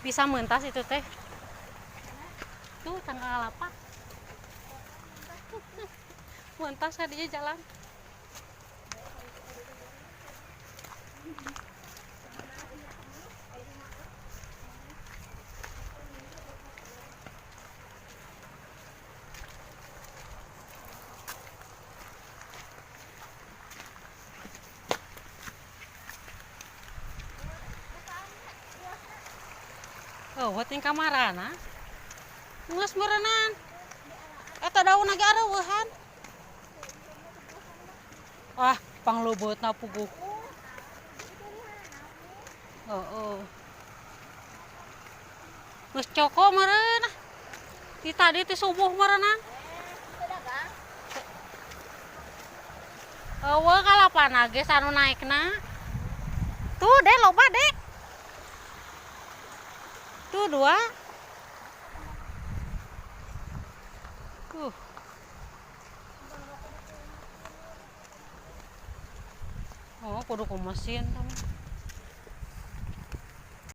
Bisa mentas itu teh. Tuh tanggal 8. Mentas tadinya jalan. Oh, buat yang kamarana. Geus meureunnan. Eta daun lagi areueuhan. Wah, panglubeutna puguh. Heeh. Geus coko meureun. Ti tadi ti subuh meureunnan. Eueuh kalapana ge anu naekna. Tuh deh loba deh. Tuh dua. Oh, kudu ku mesin tah.